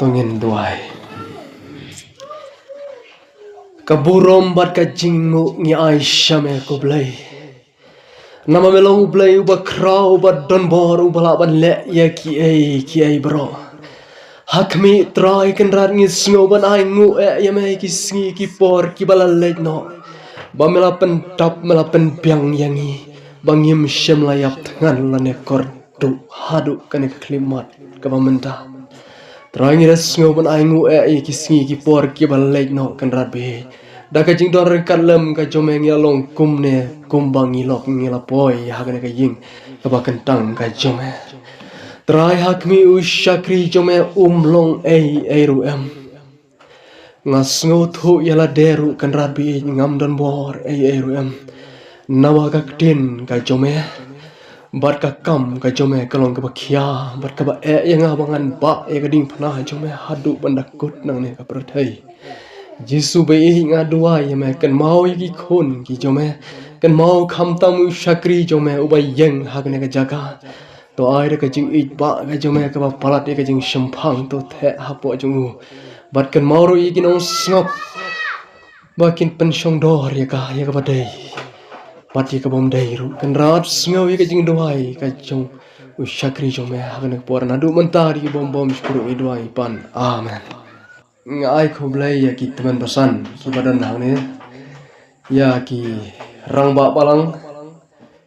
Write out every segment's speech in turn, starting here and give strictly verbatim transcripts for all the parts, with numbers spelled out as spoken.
To ngin duwai. Ka burom bad ka jingnguh ngi ai sha me ko Blei. Namar me long U Blei uba khraw, uba donbor, uba lah ban leh ïa kiei kiei baroh. Ha khmih Trai Kynrad ngi sngew ban ai nguh eh ïa me ki sngi ki por kiba la leit noh. Ba me la pyntap, me la pynbiang ïa ngi. Ba ngim shym la ïap thngan lane kordor haduh kane ka khyllipmat kaba mynta. Trai ngi da sngew ban ai nguh eh ïa ki sngi ki por kiba leit noh Kynrad bieit. Da ka jingdon ryngkat lem ka jong me ngi la long kumne kumba ngi lok ngi la poi ha kane ka ïing kaba kyntang ka jong me. Trai ha khmih u shakri jong me um long ei ei ruh em. Nga sngewthuh ïa lade ruh Kynrad bieit ngam donbor ei ei ruh em. Namar ka ktien ka jong me bad ka kam ka jong me ka long kaba khia bad kaba eh ïa nga ba ngan bah ïa ka diengphna jong me haduh ban da kut nangne ka pyrthei. Jisu bieit nga duwai ïa me, kynmaw ïa ki khun ki jong me, kynmaw khamtam u shakri jong me uba ïeng ha kane ka jaka. To ai da ka jingïeit ba ka jong me kaba palat ïa ka jingshemphang to theh hapoh jong u. Bad kynmaw ruh ïa ki nongsngap ba kin pynshongdor ïa ka, ïa kaba dei bad ïa ka bym dei ruh. Kynrad sngew ïa ka jingduwai ka jong u shakri jong me ha kane ka por. Naduh mynta ruh ki bym bym shkruh ïa duwai pan. Amen. Nga ai khublei ïa ki tymmen basan kiba don hangne, ïa ki rangbah balang,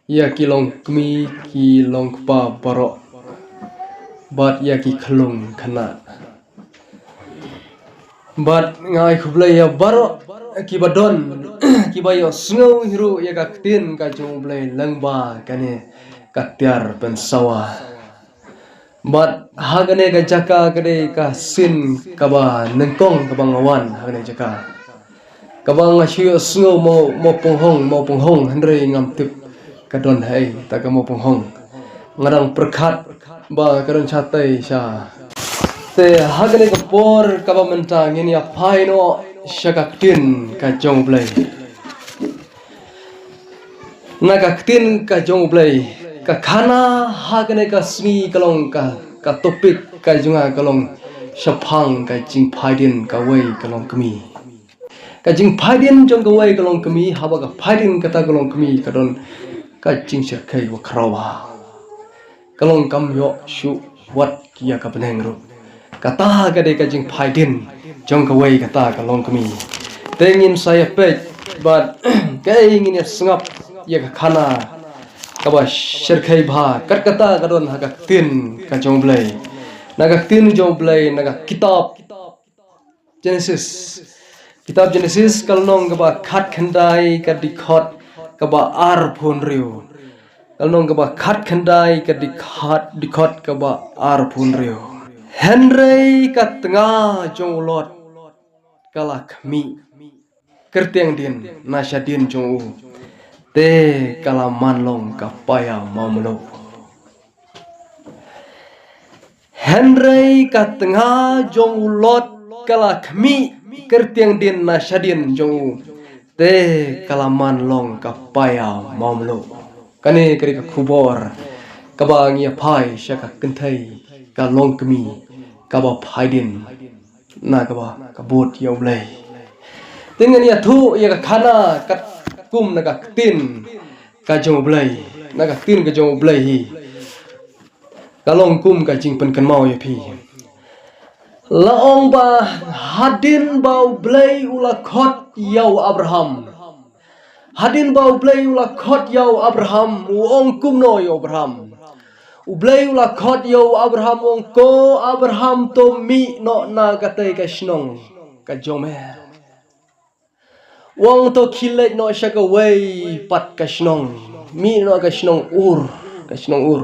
ïa ki longkmie ki longkpa baroh, bad ïa ki khyllung khynnah. Bad nga ai khublei ïa baroh kiba don, kiba ïohsngew hi ruh ïa ka ktien ka jong U Blei lyngba kane ka tiar pynsawa. Bad ha kane ka jaka ka dei ka sien kaba nyngkong kaba nga wan ha kane ka jaka. Kaba nga shu ïohsngew mo, mo pynghong, mo pynghong, hynrei ngam tip ka don haei ta ka mo pynghong. Nga dang pyrkhat ba ka don shatei sha. Te ha kane ka por kaba mynta ngin ïa phai noh sha ka ktien ka jong U Blei. Na ka ktien ka jong U Blei, ka khana ha kane ka sngi ka long ka, ka topic ka jong nga ka long shaphang ka jingphaidien kawei ka longkmie. Ka jingphaidien jong kawei ka longkmie, haba ka phaidien kata ka longkmie ka don ka jingshyrkhei ba khraw bha. Ka long kam ïoh shuh wat ïa ka bneng ruh. Kata ka dei ka jingphaidien jong kawei kata ka longkmie. Te ngin sa ïa peit bad kaei ngin ïa sngap ïa ka khana kaba shyrkhei bha kat kata ka don ha ka ktien ka jong U Blei. Na ka ktien jong U Blei, na ka kitab Genesis. Kitab Genesis ka lynnong kaba khatkhyndai ka dkhot kaba arphew hynriew. Ka lynnong kaba khatkhyndai ka dkhot, dkhot kaba arphew hynriew. Hynrei ka tnga jong u Lot ka la khmih kyrteng dien na shadien jong u. Te ka la man long ka paia mawmluh. Hynrei ka tnga jong u Lot ka la khmih kyrteng dien na shadien jong u. Te ka la man long ka paia mawmluh. Kane ka dei ka khubor kaba ngi ïa phai sha ka kynthei ka longkmie kaba phaidien na kaba ka bud ïa U Blei. Te ngin ïathuh ïa ka khana katkum na ka ktien ka jong U Blei, na ka ktien ka jong U Blei hi. Ka long kum ka jingpynkynmaw ïa phi. La ong ba hadien ba U Blei u la khot ïa u Abraham. Hadien ba U Blei u la khot ïa u Abraham, u ong kumno ïa u Abraham. U Blei u la khot ïa u Abraham, u ong, ko Abraham, to mih noh na katei ka shnong ka jong me. U ong, to khie leit noh sha kawei pat ka shnong. Mih noh ka shnong Ur, ka shnong Ur.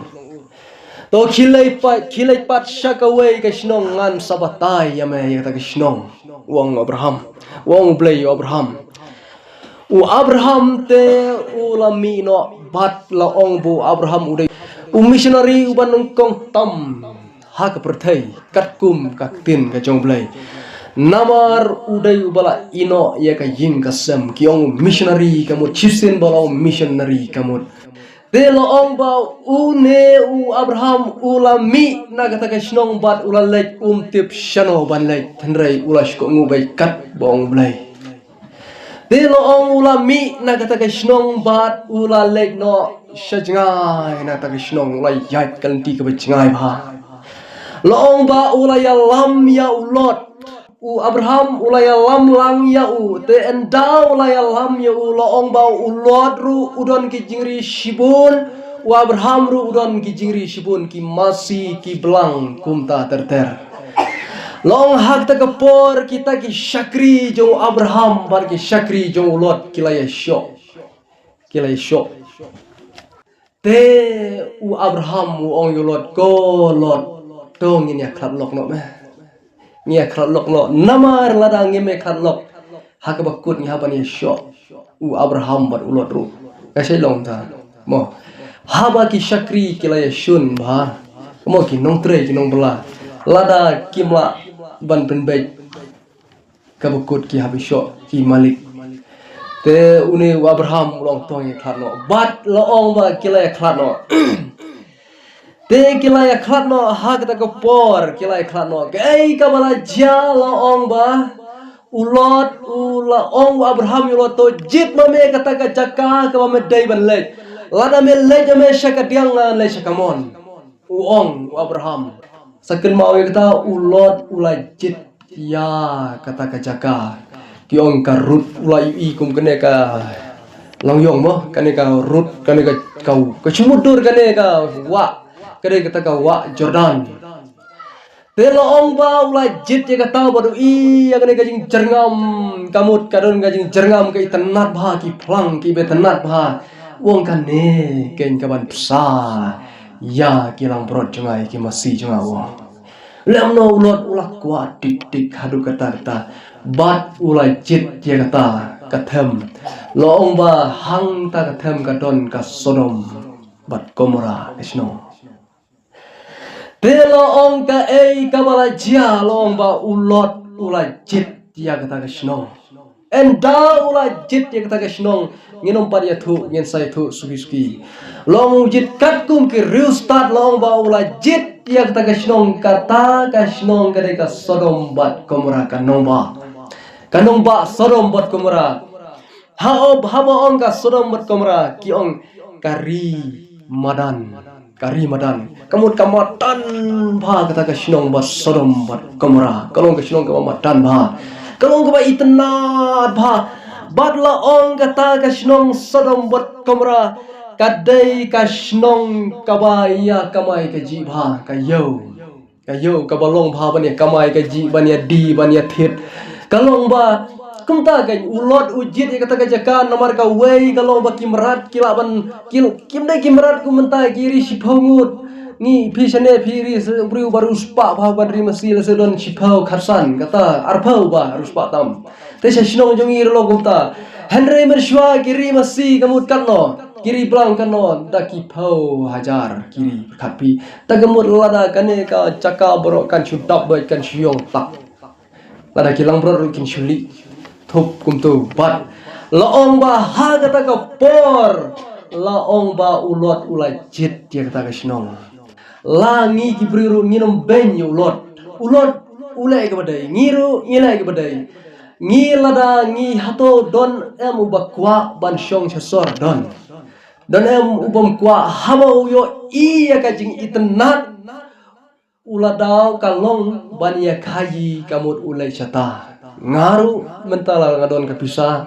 To khie leit pat, khie leit pat sha kawei ka shnong, ngan sa batai ïa me ïa kata ka shnong. U ong Abraham. U ong U Blei ïa u Abraham. U Abraham te u la mih noh bad la ong ba u Abraham u dei u missionary uba nyngkong tam ha ka pyrthei katkum ka ktien ka jong U Blei. Namar u dei uba la ïehnoh ïa ka ïing ka sem, ki ong u missionary ka mut, shisien ba la ong u missionary ka mut. Te la ong ba une u Abraham u la mih na kata ka shnong bad u la leit, um tip shano ban leit, hynrei u la shkoh nguh beit katba ong U Blei. Te la ong u la mih na kata ka shnong bad u la leit noh sha jngai na kata ka shnong, u la ïaid ka lynti kaba jngai bha. La ong ba u la ïalam ïa u Lot. U Abraham u la ïalam lang ïa u, te ynda u la ïalam ïa u, la ong ba u Lot ruh u don ki jingri shibun, u Abraham ruh u don ki jingri shibun, ki masi ki blang kumta ter ter. La ong ha kata ka por kita ki shakri jong u Abraham bad ki shakri jong u Lot ki la ïashoh. Ki la ïashoh. Te u Abraham u ong ïa u Lot, ko Lot, to ngin ïakhlad lok noh me. Ngin ïakhlad lok noh, namar lada ngim ïakhlad lok, ha kaba kut ngi hap ban ïashoh, u Abraham bad u Lot ruh. Ka shai long ta. Mo. Haba ki shakri ki la ïashun bha, mo, ki nongtrei ki nongbylla, lada kim lah ban pynbeit, kaba kut ki hap ïashoh ki malik. Te une u Abraham u la ong to ngin ïakhlad noh. Bad la ong ba ki la ïakhlad noh. Te ki la ïakhlad noh ha kata ka por, ki la ïakhlad noh. Kaei kaba la jia, la ong ba u Lot u la ong u Abraham ïa u Lot, to jied ma me kata ka jaka kaba me dei ban leit. Lada me leit ma me sha kadiang, ngan leit sha kamon. U ong u Abraham. Sa kynmaw ïa kata, u Lot u la jied ïa kata ka jaka. Ki ong ka Rut, u la ïohi kum kane ka Langiong mo, kane ka Rut, kane ka, ka, ka shu mutdur kane ka wah, kane kata ka wah Jordan. Te la ong ba u la jied ïa kata bad u ïohi ïa kane ka jingjyrngam, ka mut ka don ka jingjyrngam, ka itynnad bha, ki phlang kiba itynnad bha. U ong kane keiñ kaban bsa ïa ki langbrot jong nga, ïa ki masi jong nga, u ong. Lehnoh u Lot u la kwah dik dik haduh katta katta bad u la jied ïa kata ka them. La ong ba hangta ka them ka don ka Sodom bad Gomorrah ka shnong. Te la ong kaei kaba la jia, la ong ba u Lot u la jied ïa kata ka shnong. Ynda u la jied ïa kata ka shnong, ngin ym pat ïathuh, ngin sa ïathuh suki suki. La ong u jied katkum ki riewstad, la ong ba u la jied ïa kata ka shnong, kata ka shnong ka dei ka Sodom bad Gomorrah, ka nongbah. Ka nongbah Sodom bad Gomorrah. Ha, haba ong ka Sodom bad Gomorrah, ki ong ka ri madan. Ka ri madan. Ka mut ka madan bha kata ka shnong ba Sodom bad Gomorrah. Ka long ka shnong kaba madan bha. Ka long kaba itynnad bha. Bad la ong kata ka shnong Sodom bad Gomorrah ka dei ka shnong kaba ïa kamai kajih bha, ka ïew. Ka ïew kaba long bha ban ïa kamai kajih, ban ïa die, ban ïa thied. Ka long ba kumta ka, u Lot u jied ïa kata ka jaka namar kawei ka long ba ki mrad ki lah ban, ki, kim dei ki mrad kum mynta, ki ri shiphew ngut. Ngi, phi shane phi ri, u briew baroh u spah bha ban ri masi, lehse don shiphew khatsan, kata arphew baroh u spah tam. Te sha shnong jong ngi ruh long kumta. Hynrei mynshuwa ki ri masi ka mut katno, ki ri blang katno, da ki phew hajar ki ri pyrkhat phi. Ta ka mut lada kane ka jaka baroh kan shu dap beit, kan shu ïong tak. Lada ki langbrot ruh kin shu lih thup kumto. Bad la ong ba ha kata ka por, la ong ba u Lot u la jied ïa kata ka shnong. La ngi ki briew ruh ngin ym beiñ ïa u Lot. U Lot u leh kaba dei, ngi ruh ngi leh kaba dei. Ngi lada ngi hato don em uba kwah ban shong sha sor, don. Don em u bym kwah, haba u ïohi ïa ka jingitynnad, u la daw ka long ban ïa khaïi, ka mut u leit shata. Nga ruh mynta la nga don ka pisa,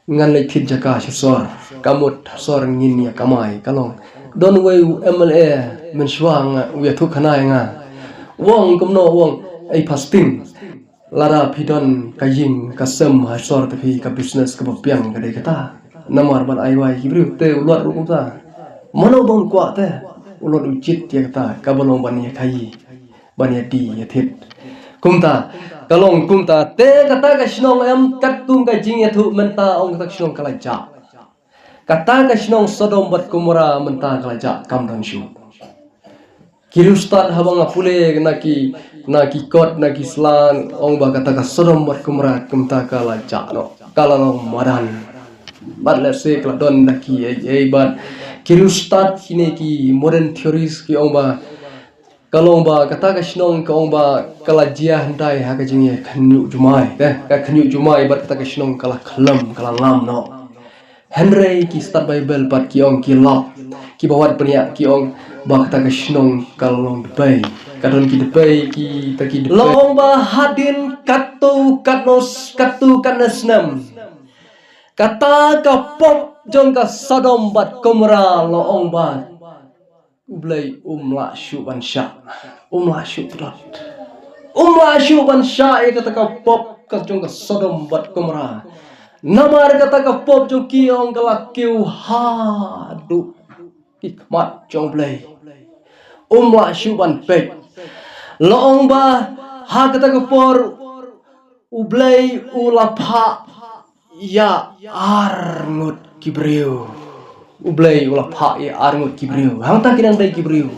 ngan leit thied jaka sha sor, ka mut sor ngin ïa kamai, ka long. Don wei u M L A mynshuwa nga, u ïathuh khana ïa nga. U ong kumno, u ong, ei Fasting, lada phi don ka ïing ka sem ha sor, te phi ka business kaba biang ka dei kata. Namar ban ai wai ki briew, te u Lot ruh kumta. Mano bym kwah te, u Lot u jied ïa kata kaba long ban ïa khaïi, ban ïa die ïa thied. Kumta ka long kumta, te kata ka shnong em katkum ka jingïathuh mynta, ong kata ka shnong ka la jah. Kata ka shnong Sodom bad Gomorrah mynta ka la jah, kam don shuh. Ki riewstad haba nga pule na ki, na ki kot, na ki sla, ong ba kata ka Sodom bad Gomorrah kumta ka la jah noh, ka la long madan. Bad lehse ka la don da ki ei ei bad Ki riewstad kine ki modern theories ki ong ba, ka long ba kata ka shnong ka ong ba ka la jia hyndai ha ka jingïakhynñiuh jumai, eh, ka khynñiuh jumai bad kata ka shnong ka la khlem, ka la lam noh. Hynrei ki stad Baibl pat ki ong, ki lap, ki ba wad bniah ki ong ba kata ka shnong ka long dpei. Ka don ki dpei, kita ki dpei. La ong ba hadien katto katno, katto katne snem, kata ka pop jong ka Sodom bad Gomorrah, la ong ba U Blei um lah shuh ban shah. Um lah shuh, pdot. Um lah shuh ban shah ïa kata ka pop ka jong ka Sodom bad Gomorrah. Namar kata ka pop jong ki, ong, ka la kiew haduh ki khmat jong U Blei. Um lah shuh ban peit. La ong ba ha kata ka por U Blei u la phah ïa ar ngut ki briew. U Blei u la phah ïa ar ngut ki briew. Hangta ki nang dei ki briew.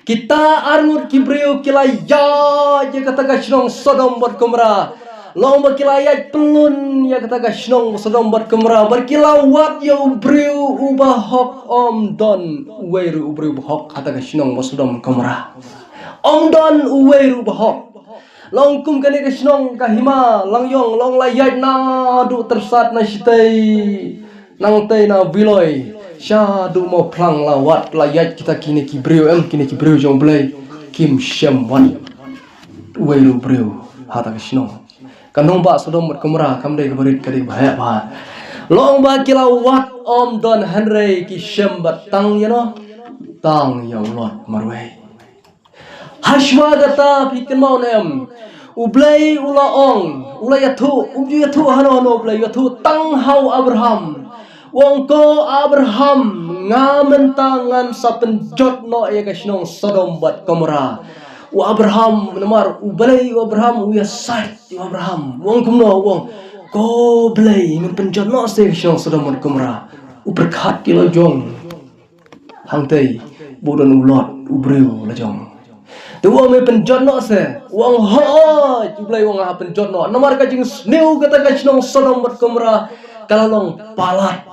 Kita ar ngut ki briew ki la ïaid ïa kata ka shnong Sodom bad Gomorrah. La ong ba ki la ïaid pyllun ïa kata ka shnong Sodom bad Gomorrah. Bad ki la wad ïa u briew u bahok, ym don uwei ruh u briew bahok ha kata ka shnong Sodom Gomorrah. Ym don uwei ruh bahok. La ong kum kane ka shnong ka Hima Langïong, la ong la ïaid naduh Tyrsad na shatei, nangtei na Biloi, shaduh Mawphlang la wad, la ïaid kita kine ki briew, em, kine ki briew jong U Blei, kim shem wat uwei ruh u briew ha kata ka shnong. Ka nongbah Sodom bad Gomorrah kam dei kaba rit, ka dei ba heh bha. La ong ba ki la wad ym don, hynrei ki shem bad tang ïa no, tang ïa u Lot marwei. Hashwa kata, phi kynmaw ne em, U Blei u la ong, u la ïathuh, um ju ïathuh hano hano U Blei, ïathuh tang ha u Abraham. U ong, ko Abraham, nga mynta ngan sa pynjot noh ïa ka shnong Sodom bad Gomorrah. U Abraham, namar U Blei, u Abraham u ïasaid, u Abraham. U ong kumno, u ong, ko Blei, men pynjot noh se ka shnong Sodom bad Gomorrah. U pyrkhat ki la jong. Hangtei, bun don u Lot, u briew la jong. Te u ong men pynjot noh se, u ong hooid, U Blei u ong ha pynjot noh. Namar ka jingsniew kata ka shnong Sodom bad Gomorrah, ka la long palat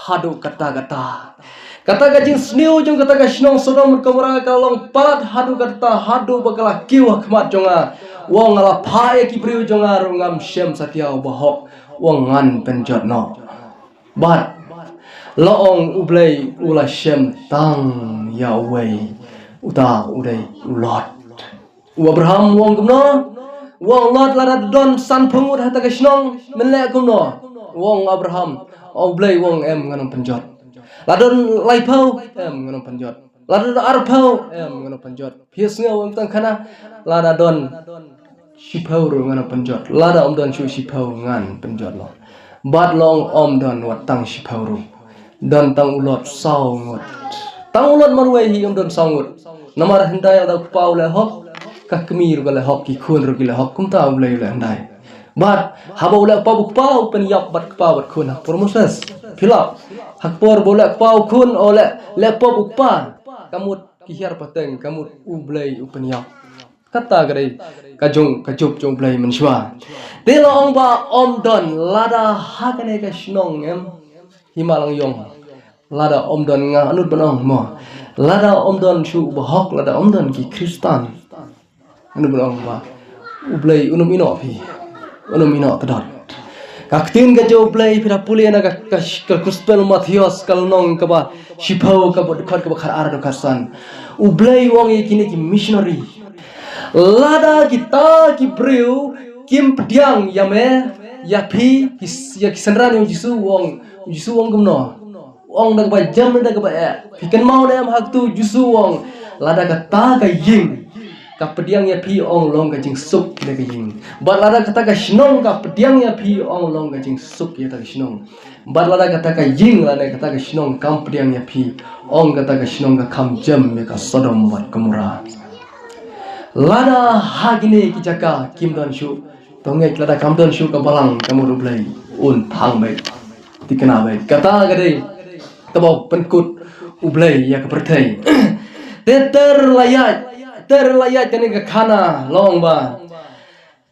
haduh katta katta. Kata ka jingsniew jong kata ka shnong Sodom bad Gomorrah, ka la long palat haduh katta, haduh ba ka la kiew ha khmat jong nga. U ong nga la phah ïa ki briew jong nga ruh ngam shem satia u bahok, u ong ngan pynjot noh. Bad la ong U Blei u la shem tang ïa uwei, uta u dei u Lot. U Abraham u ong kumno? U ong Lot, lada don sanphew ngut ha kata ka shnong, men leh kumno? U ong Abraham, U Blei u ong em, ngan ym pynjot. La don laiphew, em, ngan ym pynjot. Lada don arphew, em, ngan ym pynjot. Phi sngew em tang khana, lada don shiphew ruh ngan ym pynjot. Lada ym don shuh shiphew ngan pynjot noh. Bad la ong ym don wat tang shiphew ruh. Don tang u Lot saw ngut. Tang u Lot marwei hi ym don saw ngut. Namar hyndai lada u kpa u leh hok, ka kmie ruh ka leh hok, ki khun ruh ki leh hok, kumta U Blei u leh hyndai. Bad haba u leh pop u kpa, u pynïap bad kpa bad khun ha ka por Moses. Phi lap. Ha ka por ba u leh kpa u khun, u leh, leh pop u kpa. Ka mut ki hiar pateng, ka mut U Blei u pynïap. Kata ka dei ka jong, ka juk jong U Blei mynshuwa. Te la ong ba ym don, lada ha kane ka shnong em, Hima Langïong. Lada ym don, nga nud ban ong mo. Lada ym don shuh u bahok, lada ym don ki Khristan. Nga nud ban ong ba U Blei un ym ïehnoh phi. Un ym ïehnoh, pdot. Ka ktien ka jong U Blei, phi da pule na ka, ka, ka Gospel Mathaios, ka lynnong kaba shiphew, kaba dkhot kaba khatar haduh khatsan. U Blei u ong ïa kine ki missionary, lada kita ki briew kim pdiang ïa me, ïa phi, ki, ïa ki synran jong u Jisu, u ong, u Jisu u ong kumno? U ong da kaba jem, da kaba eh. Phi kynmaw ne em ha katu, u Jisu u ong, lada kata ka ïing ka pdiang ïa phi, ong, long ka jingsuk ïa ka ïing. Bad lada kata ka shnong ka pdiang ïa phi, ong, long ka jingsuk ïa kata ka shnong. Bad lada kata ka ïing lane kata ka shnong kam pdiang ïa phi, ong, kata ka shnong ka kham jem ïa ka Sodom bad Gomorrah. Lada ha kine ki jaka kim don shuh, to ngeit lada kam don shuh ka balang, ka mut U Blei un thang beit. Thikna beit. Kata ka dei kaba pynkut U Blei ïa ka pyrthei. Te ter la ïaid, ter la ïaid kane ka khana, la ong ba,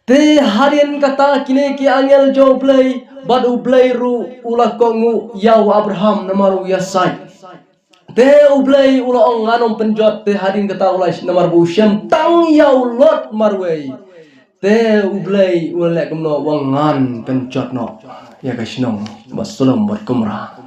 te hadien kata kine ki angel jong U Blei, bad U Blei ruh u la kohnguh ïa u Abraham namar u ïasaid. Te U Blei u la ong, ngan ym pynjot. Te hadien kata u la, namar ba u shem tang ïa u Lot marwei. Te U Blei u la leh kumno? U ong, ngan pynjot noh ïa ka shnong ba Sodom bad Gomorrah.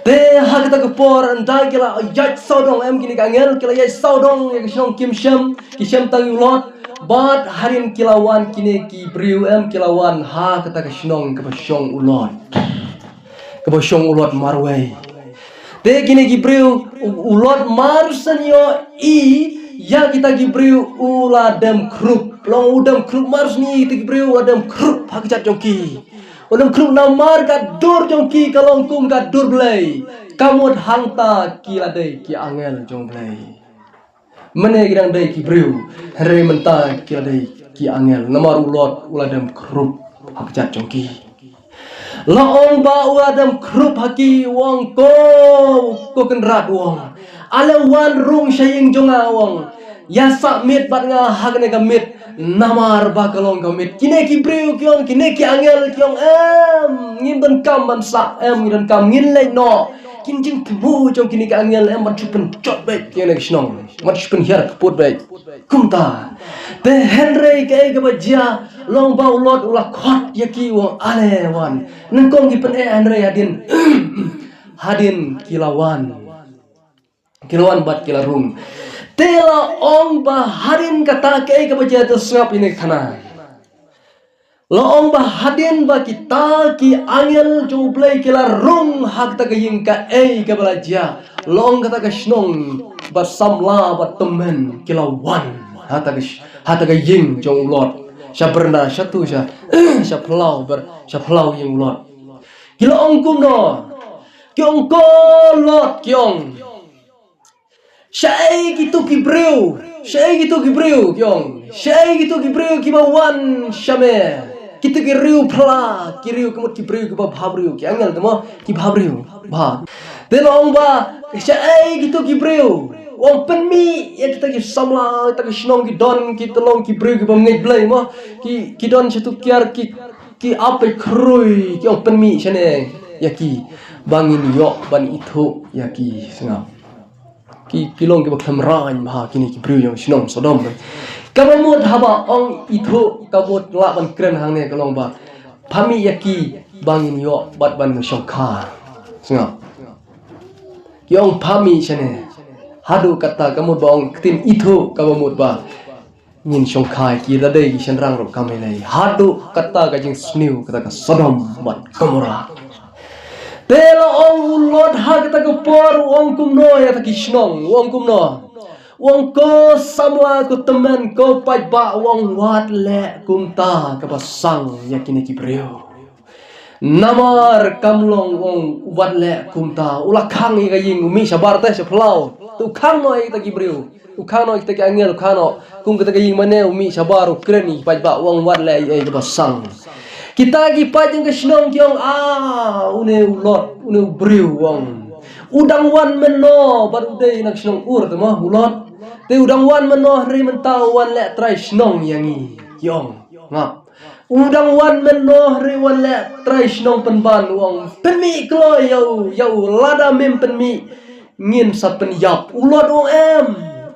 Te ha kata ka por ynda ki la ïaid sawdong, em, kine ki angel ki la ïaid sawdong ïa ka shnong, kim shem, ki shem tang ïa u Lot. Bad hadien ki la wan kine ki briew, em, ki la wan ha kata ka shnong kaba shong u Lot, kaba shong u Lot marwei. Te kine ki briew, u, u Lot mar shen ïohi ïa kita ki briew u la dem khrup. Long u dem khrup, mar shen ïohi kita ki briew u la dem khrup ha ka jait jong ki. U dem khrup namar ka dur jong ki ka long kum ka dur Blei. Ka mut hangta ki la dei ki angel jong Blei. Mynne ki dang dei ki briew, hynrei mynta ki la dei ki angel. Namar u Lot u la dem khrup ha ka jait jong ki. La ong ba u la dem khrup ha ki, u ong, ko, ko Kynrad, u ong, ale wan rung sha ïing jong nga, u ong. Ïa sah miet bad nga ha kane ka miet. Namar ba ka long ka miet. Kine ki briew ki ong, kine ki angel ki ong, em, ngim donkam ban sah, em, ngim donkam, ngin leit noh. Ki jingthmu jong kine ki angel, em, ban shu pynjot beit ïa kane ka shnong, ban shu pynhiar kput beit. Kumta. Te hynrei kaei kaba jia, long ba u Lot u la khot ïa ki, u ong, ale wan. Nyngkong ki pyneh, hynrei hadien, hadien ki la wan. Ki la wan bad ki la rung. Te la ong ba hadien kata, kaei kaba jia, to sngap ïa kane ka khana. La ong ba hadien ba kita ki angel jong U Blei ki la rung ha kata ka ïing, kaei kaba la jia? La ong kata ka shnong ba samla ba tymmen ki la wan ha kata ka sh-, ha kata ka ïing jong u Lot. Sha bynta, sha tu, sha, sha phyllaw ber, sha phyllaw ïing u Lot. Ki la ong kumno? Ki ong, ko Lot, ki ong, shaei kito ki briew? Shaei kito ki briew, ki ong? Shaei kito ki briew kiba wan sha me? Kito ki riew phylla, ki riew, ka mut ki briew kiba bhabriew, ki angel te mo, ki bhabriew, bha. Te la ong ba, shaei kito ki briew? U ong, pynmih ïa kita ki samla, kita ki shnong, ki don, ki tyllong, ki briew kiba ngeit Blei mo, ki, ki don sha tu kiar, ki, ki ap khrui, ki ong, pynmih shane ïa ki, ba ngin ïoh ban ithuh ïa ki, sngap. Ki, ki long kiba khlem raiñ bha kine ki briew jong shnong Sodom. Kaba mut haba ong ithuh, ka mut lah ban kren hangne ka long ba pynmih ïa ki ba ngin ïoh bad ban shongkha. Sngap. Ki ong pynmih shane. Haduh katta, ka mut ba ong ktien ithuh kaba mut ba ngin shongkha ïa ki, da dei ki shynrang ruh kam lei. Haduh katta ka jingsniew kata ka Sodom bad Gomorrah. Te la ong u Lot ha kata ka por, u ong kumno ïa kita ki shnong? U ong kumno? U ong, ko samla, ko tymmen, ko paidbah, u ong, wat leh kumta kaba sang ïa kine ki briew. Namar kam long, u ong, wat leh kumta. U la khang ïa ka ïing, u mih shabar te sha phyllaw. Te u khang noh ïa kita ki briew. U khang noh ïa kita ki angel, u khang noh. Kum kita ki ïing mane, u mih shabar, u kren ïa ki paidbah, u ong, wat leh ei ei kaba sang. Kita ki paid jong ka shnong ki ong, ah, une u Lot, une u briew, u ong, u dang wan mynno bad u dei na ka shnong Ur te mo, u Lot. Te u dang wan mynno, hynrei mynta u wan leh trai shnong ïa ngi, ki ong. Ngap. U dang wan mynno, hynrei wan leh trai shnong pynban, u ong, pynmih kloi ïa u, ïa u, lada mem pynmih ngin sa pynïap. U Lot u ong, em,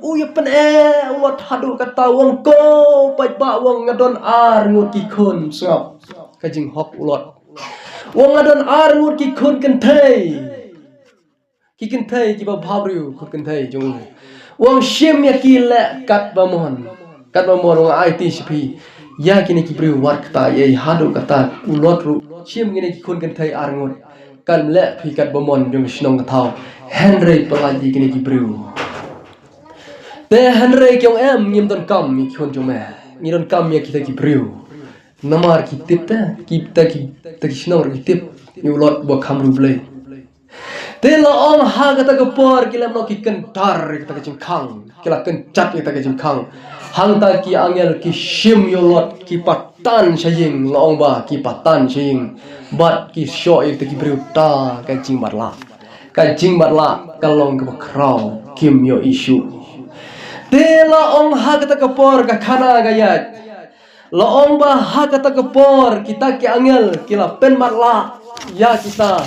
u ïa pyneh, u Lot haduh katta, u ong, ko paidbah, u ong, nga don ar ngut ki khun, sngap ka jinghok u Lot. U ong, nga don ar ngut ki khun kynthei. Ki kynthei kiba bhabriew, khun kynthei jong u. U ong, shim ïa ki leh katba mon. Katba mon, u ong, aiti sha phi. Ïa kine ki briew wat kata, ïa haduh katta, u Lot ruh shim kine ki khun kynthei ar ngut. Kan leh phi katba mon jong ka shnong ka thaw. Hynrei pyllait ïa kine ki briew. Te hynrei ki ong, em, ngim donkam ïa ki khun jong me. Ngi donkam ïa kita ki briew. Namar ki tip te, kita ki, kita ki shnong ruh ki tip ïa u Lot ba kham riewblei. Te la ong ha kata ka por ki lem noh ki kyndar ïa kata ka jingkhang, ki la kynjat ïa kata ka jingkhang. Hangta ki angel ki shim ïa u Lot, ki patan sha ïing, la ong ba ki patan sha ïing. Bad ki shoh ïa kita ki briew da ka jingmatlah. Ka jingmatlah ka long kaba khraw, kim ïohi shuh. Te la ong ha kata ka por ka khana ka ïaid. La ong ba ha kata ka por kita ki angel ki la pynmatlah ïa kita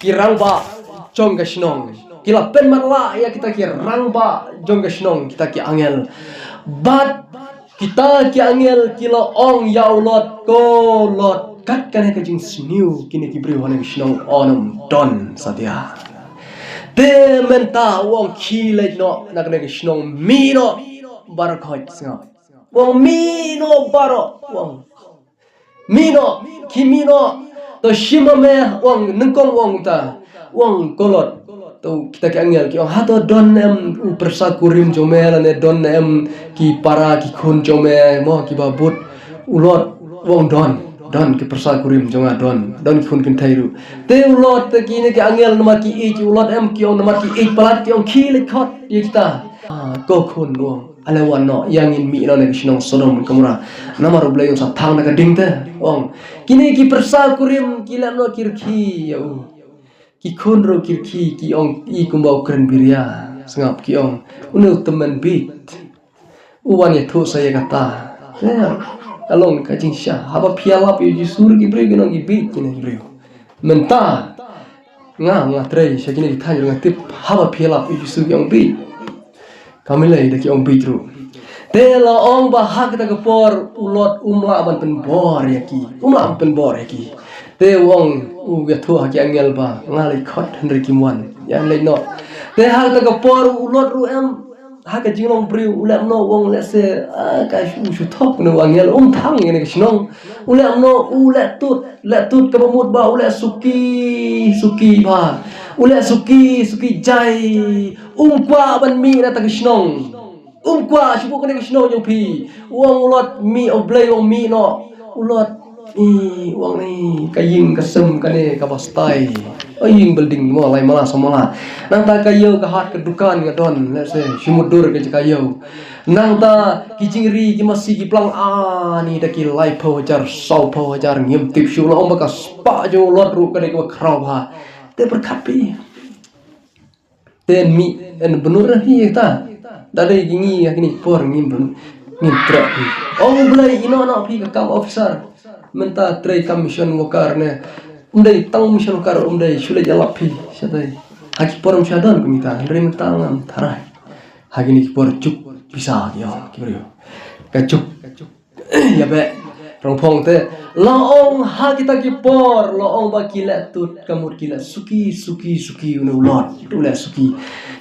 ki rangbah jong ka shnong. Ki la pynmatlah ïa kita ki rangbah jong ka shnong, kita ki angel. Bad kita ki angel ki la ong ïa u Lot, ko Lot, kat kane ka jingsniew kine ki briew ha kane ka shnong yn ym don satia. Te mynta u ong khie leit noh na kane ka shnong, mih noh baroh, khot sngap. U ong mih noh baroh, u ong mih noh, khie mih noh. To shim ma me, u ong, nyngkong u ong ta, u ong ko Lot, to kita ki angel ki ong, hato don em u pyrsa kurim jong me lane don em ki para ki khun jong me mo kiba bud? U Lot u ong don, don ki pyrsa kurim jong nga, don, don ki khun kynthei ruh. Te u Lot, te kine ki angel namar ki ïeit ïa u Lot em, ki ong namar ki ïeit palat ki ong khie leit khot ïa kita. Ah, ko khun, u ong, ale wan noh, ïa ngin mih noh na ka shnong Sodom Gomorrah. Namar U Blei un sa thang na ka ding te, u ong. Kine ki pyrsa kurim ki leh noh ki rkhie ïa u. Ki khun ruh ki rkhie, ki ong i kumba u kren biria. Sngap, ki ong, une u tymmen bieit. U wan ïathuh sa ïa kata. Ïa, ka long ka jingshisha. Haba phi ïalap ïa u Jisu ruh ki briew ki ong ki bieit kine ki briew. Mynta nga, nga trei sha kine ki thaiñ ruh nga tip haba phi ïalap ïa u Jisu ki ong bieit. Kam lei da ki ong bieit ruh. Te la ong ba ha kata ka por u Lot um lah ban pynbor ïa ki. Um lah ban pynbor ïa ki. Te u ong, u ïathuh ha ki angel ba nga leit khot hynrei kim wan. Ïa leit noh. Te ha kata ka por u Lot ruh em, ha ka jinglong briew u leh kumno, u ong lehse, ah, ka shu, shu thok ne u angel um thang ïa kane ka shnong. U leh kumno, u leh tut, leh tut kaba mut ba u leh suki, suki bha. U leh suki, suki jai. Um kwah ban mih na kata ka shnong. Um kwah shu buh kane ka shnong jong phi. U ong u Lot mih, U Blei u ong mih noh. U Lot, i, u ong ni ka ïing ka sem kane kaba stai. O ïing building mo lai mala saw mala. Nangta ka ïew ka hat ka dukan nga don, lehse shi mut dur ka jaka ïew. Nangta ki jingri ki masi ki plang ani da ki laiphew hajar, sawphew hajar, ngim tip shuh, la ong ba ka spah jong u Lot ruh ka dei kaba khraw bha. Te pyrkhat phi. Te yn mih, yn bynnud na phi ta. Da dei ki ngi ha kine ki por ngim byn, ngim treh phi. Ong U Blei ïehnoh noh phi ka kam officer. Mynta trei kam mission worker ne. Um dei tang mission worker, um dei shu leit ïalap phi. Shatei. Ha ki por ym shah don kumta. Hynrei mynta ngam tharai. Ha kine ki por juk pisa ki ong ki briew. Ka juk. Ïa beh, rong phong te. La ong ha kita ki por, la ong ba ki leh tut, ka mut ki leh suki, suki, suki, une u Lot, u leh suki.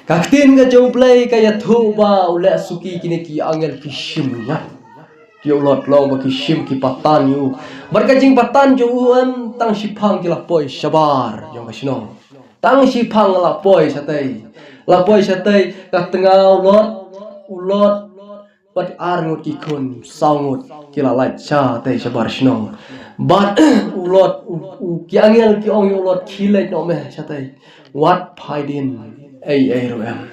Ka ktien ka jong U Blei ka ïathuh ba u leh suki, kine ki angel ki shim ïa u Lot, la ong ba ki shim ki patan ïa u. Bad ka jingpatan jong u em tang shiphang ki la poi shabar jong ka shnong. Tang shiphang la poi shatei. La poi shatei, ka tnga u Lot, u Lot, bad ar ngut ki khun, saw ngut ki la lait shatei shabar shnong. Bad u Lot, u, u, ki angel ki ong ïa u Lot, khie leit noh me shatei. Wat phai dien ei ei ruh em.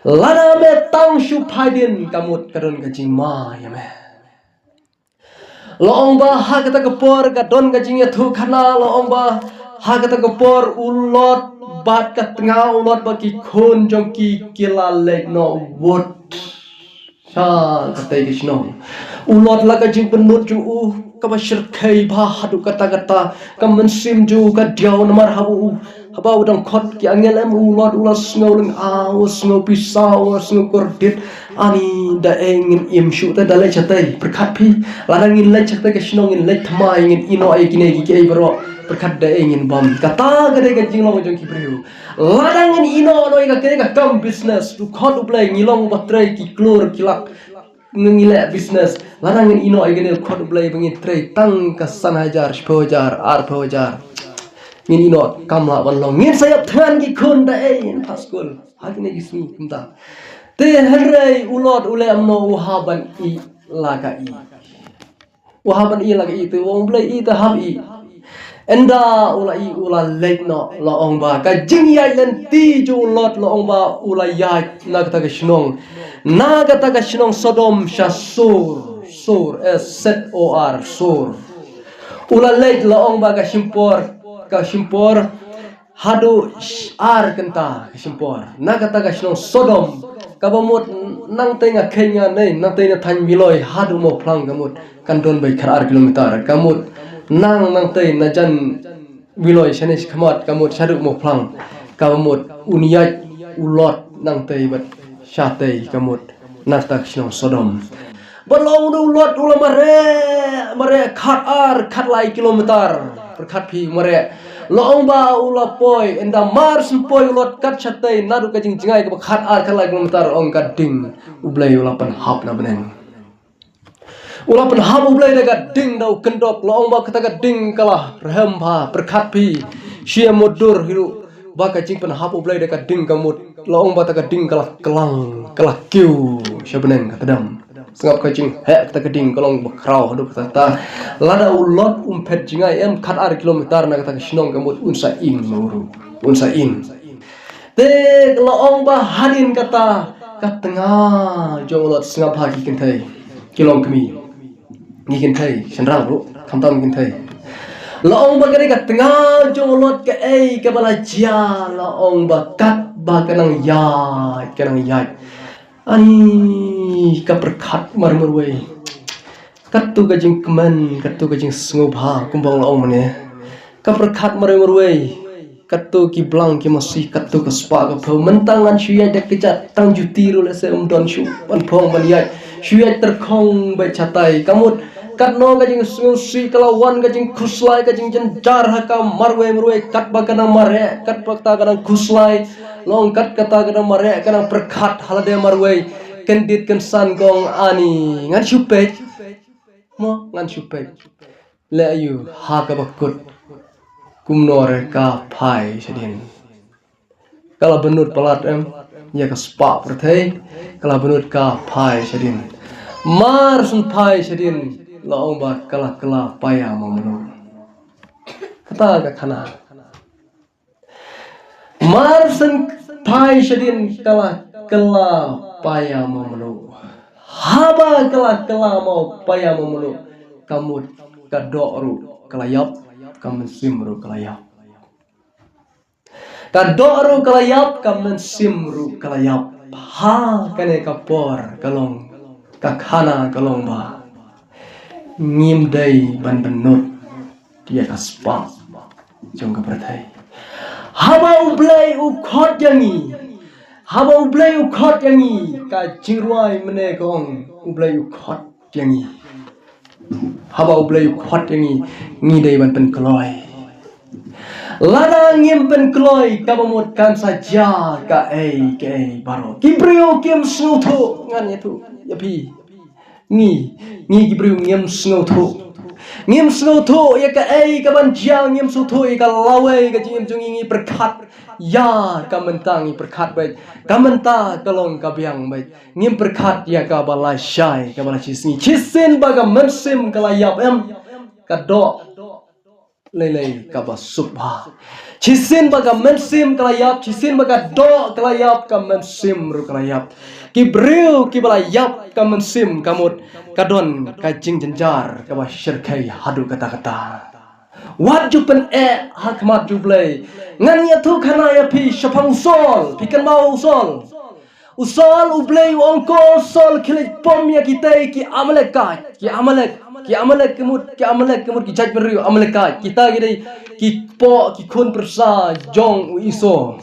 Lada me tang shu phai dien ka mut ka don ka jingma ïa me. La ong ba ha kata ka por ka don ka jingïathuh khana, la ong ba ha kata ka por u Lot bad ka tnga u Lot bad ki khun jong ki ki la leit noh wut sha katei ka shnong. U Lot la ka jingpynnud jong u kaba shyrkhei bha haduh katta katta, ka mynsiem jong u ka diaw namar haba u, haba u dang khot ki angel em u Lot u la sngew lynga, u sngew pisa, u sngew kordit. Ani da ei ngin im shuh te da leit shatei, pyrkhat phi. Lada ngin leit shatei ka shnong ngin leit thymmai, ngin ïehnoh ïa kine ki kiei baroh. Pyrkhat da ei ngin bam. Kata ka dei ka jinglong jong ki briew. Lada ngin ïehnoh noh ïa kane ka kam business, u khot U Blei, ngi long ba trei ki klur ki lak. Ngi leh business. Lada ngin ïehnoh ïa kane u khot U Blei ba ngin trei tang ka san hajar, shiphew hajar, arphew hajar. Ngin ïehnoh kam lah ban long. Ngin sa ïap thngan ki khun da ei ngin pass skul. Ha kine ki sngi kumta. Te hynrei u Lot u leh kumno, u hap ban ïeh la ka ïeh. U hap ban ïeh la ka ïeh, te u ong Blei ïeh te hap ïeh. Ynda u la ïeh u la leit noh, la ong ba ka jingïaid lynti jong u Lot la ong ba u la ïaid na kata ka shnong. Na kata ka shnong Sodom sha Sor, Sor, eh, S O R, Sor. U la leit la ong ba ka shim por, ka shim por. Haduh sh-, ar kynta ka shim por. Na kata ka shnong Sodom. Kaba mut nangtei nga kheiñ nga nei, nangtei na thaiñ Miloi, haduh Mawphlang ka mut. Kan don bai khat ar kilometer. Ka mut nang nangtei na jan Miloi shane shakhmat ka mut shaduh Mawphlang. Ka mut un ïaid u Lot nangtei bad shatei ka mut na kata ka shnong Sodom. Bad la ong u Lot u la mareh, mareh khatar khatlai kilometer. Pyrkhat phi mareh. La ong ba u la poi, ynda mar shen poi u Lot kat shatei naduh ka jingjngai kaba khatar khatlai kilometer, ong ka ding U Blei u la pynhap na bneng. U la pynhap U Blei da ka ding da u kyndok, la ong ba kata ka ding ka la rhem bha. Pyrkhat phi, shi mutdur hi ruh ba ka jingpynhap U Blei da ka ding ka mut, la ong ba kata ka ding ka la klang, ka la kiew sha bneng ka tdem. Sngap ka jingheh kata ka ding, ka long ba khraw haduh katta. Lada u Lot um phet jngai em khatar kilometer na kata ka shnong ka mut un sa ing ma u ruh. Un sa ing. Te la ong ba hadien kata ka tnga jong u Lot, sngap ha ki kynthei, ki longkmie, ki kynthei shynrang ruh, khamtam ki kynthei. La ong ba ka dei ka tnga jong u Lot kaei kaba la jia, la ong ba katba ka nang ïaid, ka nang ïaid, ani ka pyrkhat marwei marwei. Katto ka jingkmen, katto ka jingsngewbha, kumba la ong mynne. Ka pyrkhat marwei marwei. Katto ki blang ki masi, katto ka spah ka phew. Mynta ngan shu ïaid da kjat tang juti ruh lehse ym don shuh ban phong ban ïaid. Shu ïaid tyrkhong beit shatai. Ka mut katno ka jingsngewsih ka la wan, ka jingkhuslai, ka jingjynjar ha ka marwei marwei, katba ka nang mareh, katba kata ka nang khuslai. La ong kat kata ka nang mareh, ka nang pyrkhat ha lade marwei. Kyndit kynsan ka ong ani ngan shu peit. Mo ngan shu peit. Leh aïu ha kaba kut. Kumno re ka phai shadien. Ka la bynnud palat em ïa ka spah pyrthei. Ka la bynnud ka phai shadien. Mar shen phai shadien, la ong ba ka la kylla paia ma mano. Kata ka khana. Mar shen phai shadien ka la kylla paia ma mano. Haba ka la kylla ma paia ma mano, ka mut ka doh ruh ka la ïap, ka mynsiem ruh ka la ïap. Ka doh ruh ka la ïap, ka mynsiem ruh ka la ïap. Ha kane ka por ka long, ka khana ka long ba ngim dei ban bynnud ïa ka spah jong ka pyrthei. Haba U Blei u khot ïa ngi, haba U Blei u khot ïa ngi, ka jingrwai mynne ka ong U Blei u khot ïa ngi. Haba U Blei u khot ïa ngi, ngi dei ban pynkloi. Lada ngim pynkloi, kaba mut kan sa jia kaei kaei baroh. Ki briew kim sngewthuh, ngan ïathuh ïa phi. Ngi, ngi ki briew ngim sngewthuh. Ngim sngewthuh ïa kaei kaban jia, ngim sngewthuh ïa ka lawei ka jingim jong ngi, ngi pyrkhat ïa ka mynta, ngi pyrkhat beit ka mynta ka long ka biang beit. Ngim pyrkhat ïa kaba lashai, kaba lashisngi. Shisien ba ka mynsiem ka la ïap em, ka doh lei lei kaba suk bha. Shisien ba ka mynsiem ka la ïap, shisien ba ka doh ka la ïap, ka mynsiem ruh ka la ïap. Ki briew kiba la ïap ka mynsiem ka mut ka don ka jingjynjar kaba shyrkhei haduh katta katta. Wat ju pyneh ha khmat U Blei. Ngan ïathuh khana ïa phi shaphang u Saul, phi kynmaw u Saul. U Saul, U Blei u ong ko Saul, khie leit pom ïa kitei ki Amalekite, ki Amalek, ki Amalek ki mut, ki Amalek ki mut ki jaitbynriew Amalekite. Kita ki dei ki kpoh, ki khun pyrsa jong u Esau.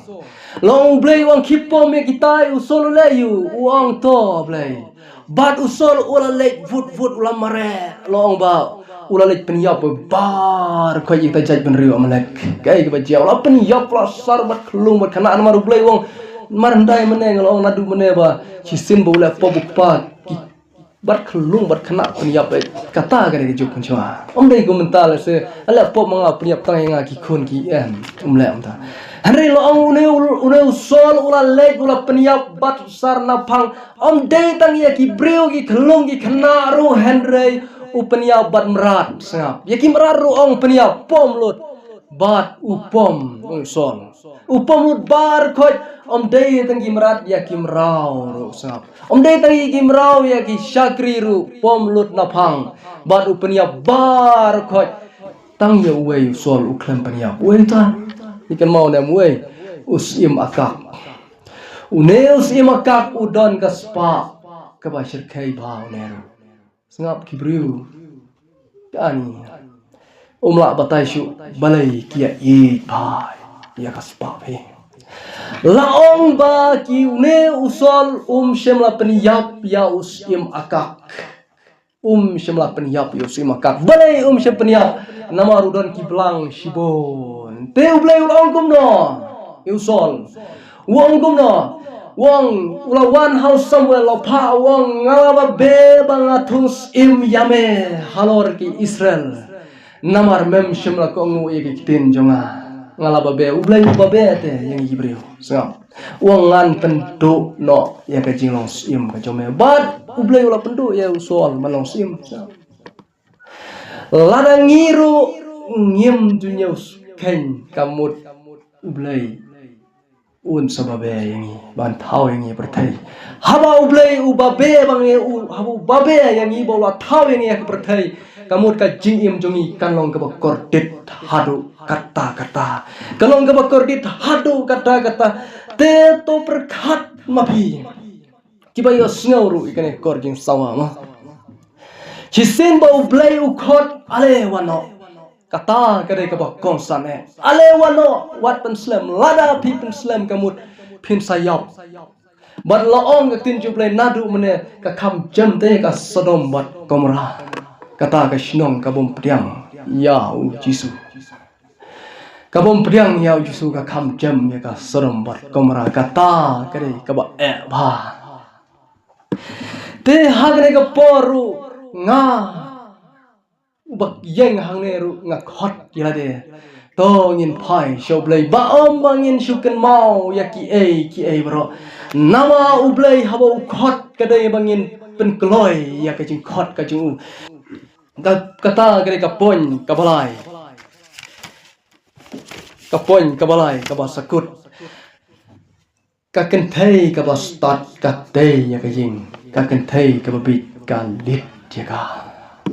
La ong U Blei u ong khie pom ïa kitai, u Saul u leh aïu, u ong to Blei. Bad u Saul u la leit vut vut, u la mareh, la ong ba u la leit pynïap baroh khoit ïa kita jaitbynriew Amalek. Kaei kaba jia, u la pynïap, u la sar bad khyllung bad khynnah, namar U Blei u ong, mar hyndai mynne nga la ong naduh mynne ba shisien ba u leh pop u kpa, ki bad khyllung bad khynnah pynïap, eh, kata ka dei ka juk mynshuwa. Ym dei kum mynta lehse, leh pop ma nga pynïap tang ïa nga ki khun ki em, ym leh mynta. Hynrei la ong une u, une u Saul u la leit u la pynïap bad sar naphang. Ym dei tang ïa ki briew ki khyllung ki khynnah ruh hynrei u pynïap bad mrad, sngap. Ïa ki mrad ruh ong pynïap, pom lut. Bad u pom, u Saul. U pom lut baroh khoit, ym dei tang ki mrad, ïa ki mraw ruh, sngap. Ym dei tang ïa ki mraw, ïa ki shakri ruh pom lut naphang. Bad u pynïap baroh khoit. Tang ïa uwei u Saul u khlem pynïap. Uwei uta. Ngi kynmaw ne em uwei? U Syiem Akab. Une u Syiem Akab u don ka spah kaba shyrkhei bha une ruh. Sngap ki briew. Ka ani. Um lah batai shuh balei ki ïa ïeit bha ïa ka spah phi. La ong ba ki une u Saul um shym la pynïap ïa u syiem Agag. Um shym la pynïap ïa u syiem Agag. Balei um shym pynïap? Namar u don ki blang shibun. Te U Blei u la ong kumno ïa u Saul? U ong kumno? U ong, u la wan ha u Samuel, u la phah, u ong, nga la babe ba nga thung syiem ïa me halor ki Israel. Namar mem shym la kohnguh ïa ki ktien jong nga. Nga la babe, U Blei u babe te ïa ngi ki briew. Sngap. U ong ngan pynduh noh ïa ka jinglong syiem ka jong me. Bad U Blei u la pynduh ïa u Saul ban long syiem. Sngap. Lada ngi ruh ngim ju ñiew skhem ka mut U Blei un sa babe ïa ngi, ban thaw ïa ngi pyrthei. Haba U Blei u babe ba ngi u, haba u babe ïa ngi ba u la thaw ïa ngi ïa ka pyrthei, ka mut ka jingim jong ngi kan long kaba kordit haduh katta katta. Kan long kaba kordit haduh katta katta. Te to pyrkhat ma phi. Kiba ïohsngew ruh ïa kane ka kor jingsawa ma. Shisien ba U Blei u khot, ale wan noh. Kata ka dei kaba kongsan eh. Ale wan noh, wat pynslem, lada phi pynslem ka mut phin sa ïap. Bad la ong ka ktien jong U Blei naduh mynne ka kham jem te ka Sodom bad Gomorrah. Kata ka shnong ka bym pdiang ïa U Jisu. Ka bym pdiang ïa U Jisu, ka kham jem ïa ka Sodom bad Gomorrah, kata ka dei kaba eh bha. Te ha kane ka por ruh nga, uba ïeng hangne ruh nga khot ïa lade. To ngin phai sha U Blei, ba ym ba ngin shu kynmaw ïa kiei kiei baroh. Namar U Blei haba u khot ka dei ba ngin pynkloi ïa ka jingkhot ka jong u. Ka, kata ka dei ka point kaba lai. Ka point kaba lai, kaba sa kut. Ka kynthei kaba stad ka tei ïa ka ïing. Ka kynthei kaba bieit ka leit ïa ka.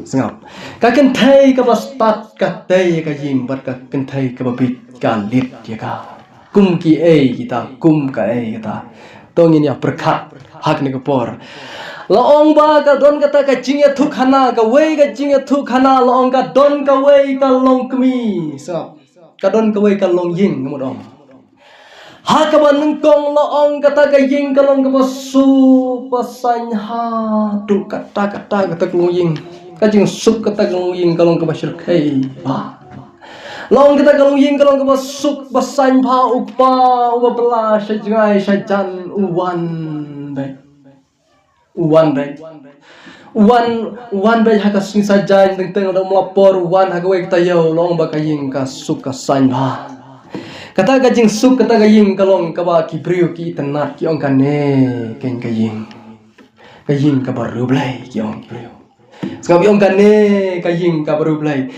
Sngap. Ka kynthei kaba stad ka tei ïa ka ïing, bad ka kynthei kaba bieit ka leit ïa ka. Kum kiei kita, kum kaei kita. To ngin ïa pyrkhat ha kane ka por. La ong ba ka don kata ka jingïathuhkhana, kawei ka jingïathuhkhana, la ong ka don kawei ka longkmie. Sngap. Ka don kawei ka longïing, ka mut ong. Ha kaba nyngkong la ong kata ka ïing ka long kaba suk ba saiñ haduh katta katta kata ka longïing. Ka jingsuk kata ka longïing ka long kaba shyrkhei bha. La ong kata ka longïing ka long kaba suk ba saiñ bha, u kpa uba bylla sha jngai sha jan u wan beit. U wan beit. U wan, u wan beit ha ka sngi Saitjaiñ, teng teng lada um la por u wan ha kawei ka taïew, la ong ba ka ïing ka suk ka saiñ bha. Kata ka jingsuk kata ka ïing ka long kaba ki briew ki itynnad, ki ong kane keiñ ka ïing. Ka ïing kaba riewblei, ki ong ki briew. Sngap, ki ong kane ka ïing kaba riewblei.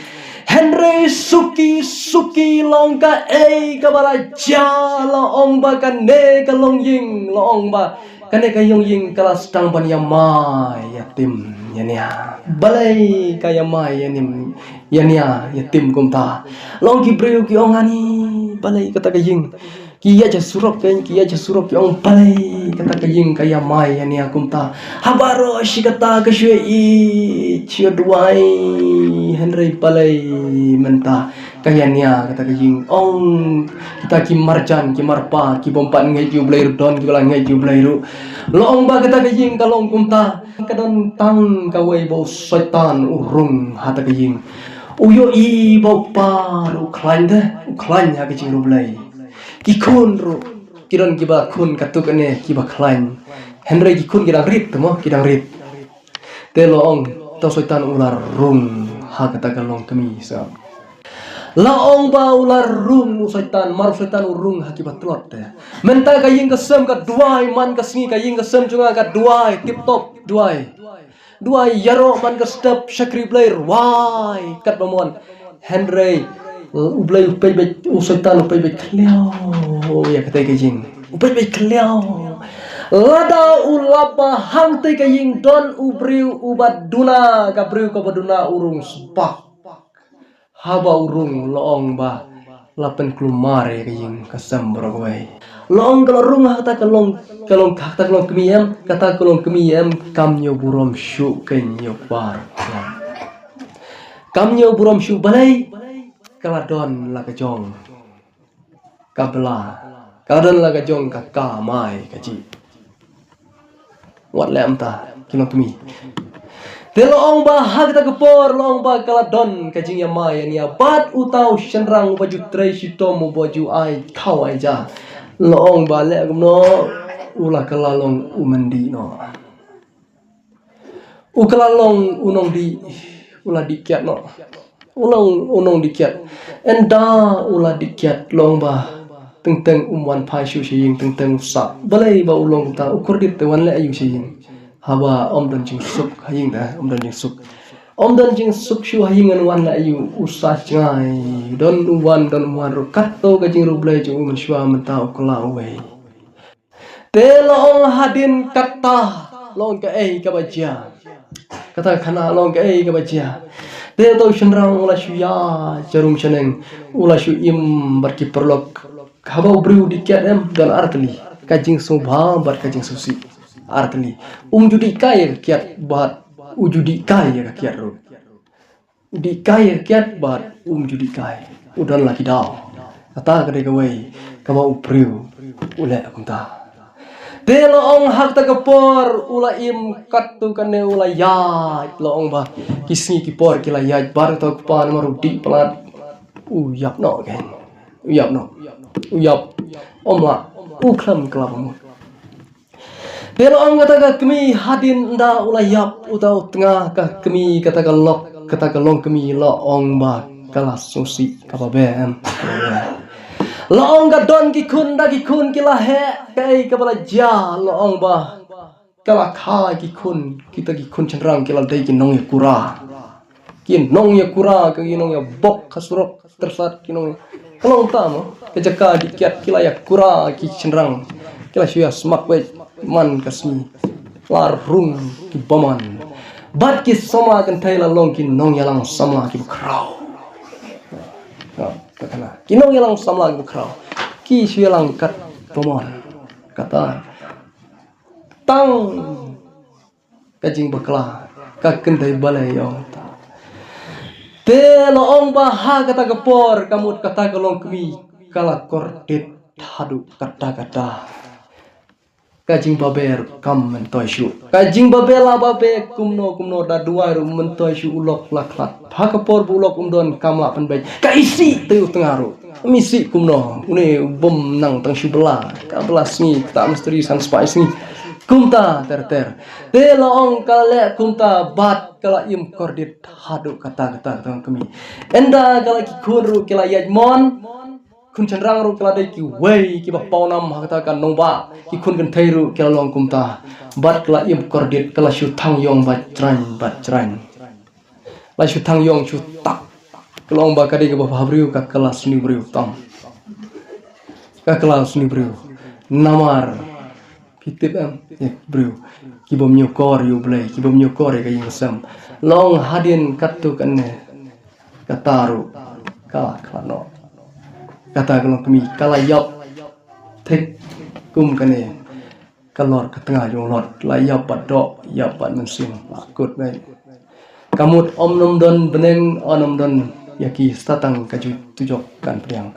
Hynrei suki suki la ong kaei kaba la jia, la ong ba kane ka longïing, la ong ba kane ka longïing ka la sdang ban ïamai ïatim ïania. Balei ka ïamai ïanim, ïania, ïatim kumta? La ong ki briew ki ong ani, balei kata ka ïing? Ki ïaid sha surok keiñ, ki ïaid sha surok ki ong balei kata ka ïing ka ïamai ïania kumta. Haba roi shi katta ka shu ïa ïeit, shu ïa duwai, hynrei balei mynta ka ïania kata ka ïing. Ong kita ki marjan, ki marpa, ki bym pat ngeit ïa U Blei ruh don, kiba la ngeit ïa U Blei ruh. La ong ba kata ka ïing ka long kumta, ka don tang kawei ba u Soitan u rung ha kata ka ïing. U ïohi ba u kpa ruh u khlaiñ te, u khlaiñ ha ka jingriewblei. Ki khun ruh ki don kiba khun katto katne kiba khlaiñ. Hynrei ki khun ki dang rit te mo, ki dang rit. Te la ong, to Soitan u la rung ha kata ka longkmie sa. La ong ba u la rung u Soitan, mar u Soitan u rung ha kiba tlot te. Mynta ka ïing ka sem ka duwai, man ka sngi ka ïing ka sem jong nga ka duwai, tip top duwai. Duwai ïaroh man ka step, shakri Blei, rwai katba mon. Hynrei U Blei u peit beit, u Soitan u peit beit khliaw ïa katei ka ïing. U peit beit khliaw. Lada u lap ba hangtei ka ïing don u briew uba duna, ka briew kaba duna u rung sbak. Haba u rung la ong ba la pynkulmar ïa ka ïing ka sem baroh kawei. La ong ka la rung ha kata ka long, ka long, ha kata ka longkmie em, kata ka longkmie em kam ñiew burom shuh keiñ ïa u kpa. Kam ñiew burom shuh balei? Ka la don la ka jong ka bylla, Ka don la ka jong ka kamai kajih. Wat leh mynta ki longkmie. Te la ong ba ha kata ka por la ong ba ka la don ka jingïamai ïa nia bad uta u shynrang uba ju trei shitom uba ju ai khaw ai ja. La ong ba leh kumno, u la kylla long u myndi noh. U kylla long u nongdih, u la dih kiad noh. U long u nongdih kiad. Ynda u la dih kiad la ong ba teng teng um wan phai shuh sha ïing, teng teng u sah. Balei ba u long kumta, u kordit te wan leh aïu sha ïing? Haba ym don jingsuk ha ïing, da ym don jingsuk. Ym don jingsuk shuh ha ïing, ngan wan leh aïu? U sah jngai. Don u wan, don u wan ruh, katto ka jingriewblei jong u mynshuwa mynta u kylla uwei. Te la ong hadien kata, la ong kaei kaba jia. Kata ka khana la ong kaei kaba jia. Te uta u shynrang u la shu ïaid sharum shaneng, u la shu im bad ki paralok. Haba u briew u dih kiad em, don ar tylli. Ka jingsngewbha bad ka jingsngewsih. Ar tylli. Um ju dih kai ïa ka kiad bad u ju dih kai ïa ka kiad ruh. Dih kai ïa ka kiad bad um ju dih kai. U don la ki daw. Kata ka dei kawei kaba u briew u leh kumta. Te la ong ha kata ka por u la im katto katne, u la ïaid, la ong ba ki sngi ki por ki la ïaid bad uta u kpa namar u dih palat. U ïap noh kein. U ïap noh. U ïap. Ym lah. U khlem kylla ba mut. Te la ong kata ka kmie hadien ynda u la ïap uta u tnga, ka kmie kata ka lok, kata ka longkmie la ong ba ka la sngewsih kaba beh em. La ong ka don ki khun, ynda ki khun ki la heh, kaei kaba la jia, la ong ba ka la kha ki khun, kita ki khun shynrang ki la dei ki nongïakura. Ki nongïakura, ki nongïabok ha surok, tyrsat ki nong. Ka long ta mo, ka jaka dih kiad ki la ïakura ki shynrang. Ki la shu ïa smak beit man ka sngi. La rung ki bymman. Bad ki samla kynthei la long ki nongïalang samla kiba khraw. Ha, ka khana. Ki nongïalang samla kiba khraw. Ki shu ïalang kat bymman. Kata. Tang ka jingbakla, ka kynthei balei ong ta. Te la ong ba ha kata ka por, ka mut kata ka longkmie ka la kordit haduh katta katta. Ka jingbabe ruh kam myntoi shuh. Ka jingbabe la babe kumno kumno, da duwai ruh myntoi shuh, u lok la khlad. Ha ka por ba u lok um don, kam lah pynbeit. Ka isih te u tnga ruh. Ym isih kumno, une u bym nang tang shu bylla, ka bylla sngi, kata mistri san spah sngi. Kumta ter ter. Te la ong ka la leh kumta bad ka la im kordit haduh kata kata kata kmie. Ynda ka la ki khun ruh ki la ïaid mon. Khun shynrang ruh ki la dei kiwei kiba paw nam ha kata ka nongbah. Ki khun kynthei ruh ki la long kumta. Bad ka la im kordit, ka la shu thang ïong bad jrang bad jrang. La shu thang ïong shu tak. Ka long ba ka dei kaba bha briew, ka kylla sniew briew tam. Ka kylla sniew briew. Namar phi tip em, ïa ki briew kiba ñiewkor ïa U Blei, kiba ñiewkor ïa ka ïing ka sem. Long hadien katto katne, kata ruh ka la khlad noh. Kata ka longkmie ka la ïap thik kum kane. Ka lor ka tnga jong Lot, la ïap bad doh, ïap bad mynsiem, la kut beit. Ka mut ym nym don bneng, ym nym don ïa ki, sa tang ka ju tujok kan pdiang.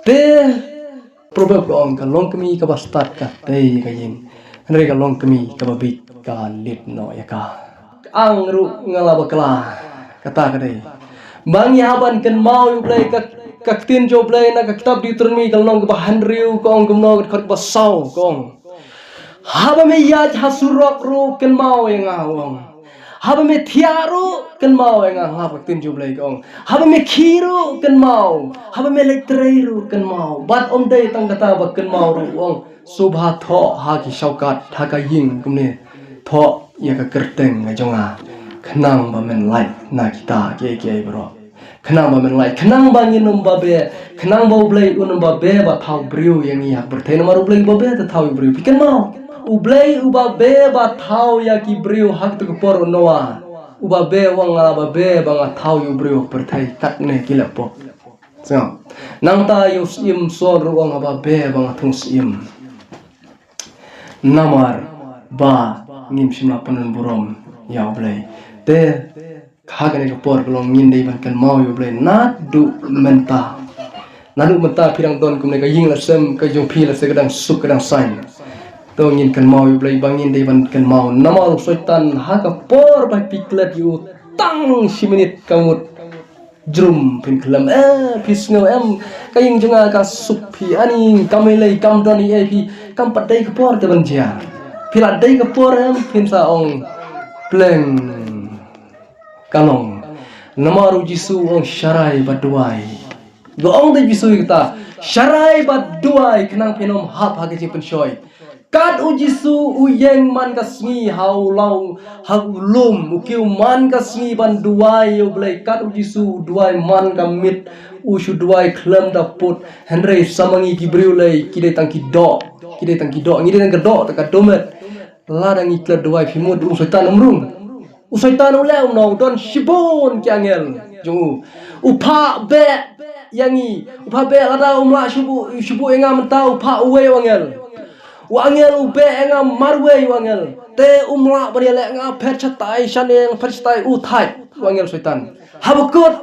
Te Proverb ka ong, ka longkmie kaba stad ka tei ka ïing, hynrei ka longkmie kaba bieit ka lip noh ïa ka. Ang ruh nga la bakla, kata ka dei ba ngi hap ban kynmaw ïa U Blei. Ka, ka ktien jong U Blei na ka kitab Deuteronomi ka lynnong kaba hynriew ka ong kumno, ka dkhot kaba saw ka ong, haba me ïaid ha surok ruh kynmaw ïa nga, u ong. Haba me thiah ruh kynmaw ïa nga, ha ka ktien jong U Blei ka ong. Haba me khie ruh kynmaw, haba me leit trei ruh kynmaw. Bad ym dei tang kata ba kynmaw ruh, u ong. Sngewbha thoh ha ki shawkat, ha ka ïing kumne. Thoh ïa ka kyrteng ka jong nga, khnang ba men lait na kita kiei kiei baroh. Khnang ba men lait, khnang ba ngin ym babe, khnang ba U Blei un ym babe ba thaw briew ïa ngi ha ka pyrthei, namar U Blei u babe te thaw ïa u briew. Phi kynmaw, U Blei u babe ba thaw ïa ki briew ha kata ka por u Noah. U babe, u ong nga la babe ba nga thaw ïa u briew ha ka pyrthei, katne ki leh pop. Sngap. Nangta ïa u syiem Saul ruh u ong nga babe ba nga thung syiem. Namar ba ngim shym la pynlong burom ïa U Blei. Te ha kane ka por ka long ngin dei ban kynmaw ïa U Blei naduh mynta. Naduh mynta phi dang don kumne ka ïing la sem, ka jong phi la se ka dang suk ka dang saiñ. To ngin kynmaw ïa u Blei ba ngin dei ban kynmaw. Namar u Soitan ha ka por ba phi klet ïa u tang shi minit ka mut jrum phin khlem. Eh, phi sngew em, ka ïing jong nga ka suk phi, ani kam lei kam don ïa phi, kam pat dei ka por te ban jia. Phi la dei ka por em, phin sa ong pleng. Ka long. Namar u Jisu u ong sharai bad duwai. Ka ong te Jisu ïa kata, sharai bad duwai khnang phin ym hap ha ka jingpynshoi. Kat u Jisu u ïeng man ka sngi ha u law, ha u lum, u kiew man ka sngi ban duwai ïa u Blei. Kat u Jisu u duwai man ka miet, u shu duwai khlem da put. Hynrei sa ma ngi ki briew lei, ki dei tang ki doh, ki dei tang ki doh, ngi dei tang ka doh, tang ka dohmet. Lada ngi klet duwai phi mut u Soitan um rung. U Soitan u leh kumno, u don shibun ki angel jong u. U phah beh ïa ngi, u phah beh, lada um lah shu buh, shu buh ïa nga mynta, u phah uwei u angel. U angel u beh ïa nga marwei u angel. Te um lah ban ïaleh, nga phet shatai shaneng, phet shatai u thait u angel Soitan. Haba kut,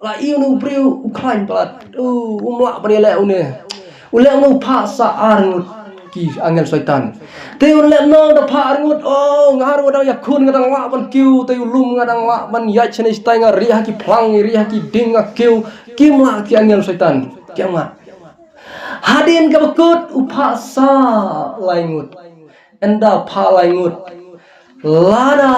la ïohi une u briew u khlaiñ palat. U, um lah ban ïaleh une. U leh une u phah sa ar ngut ki angel Soitan. Te u leh kumno da phah ar ngut, oh, nga ruh dang ïakhun, nga dang lah ban kiew, te u lum nga dang lah ban ïaid shane shatai, nga rieh ha ki phlang, rieh ha ki dieng nga kiew, kim lah ki angel Soitan. Kim lah. Hadien kaba kut u phah sa lai ngut. Ynda phah lai ngut, lada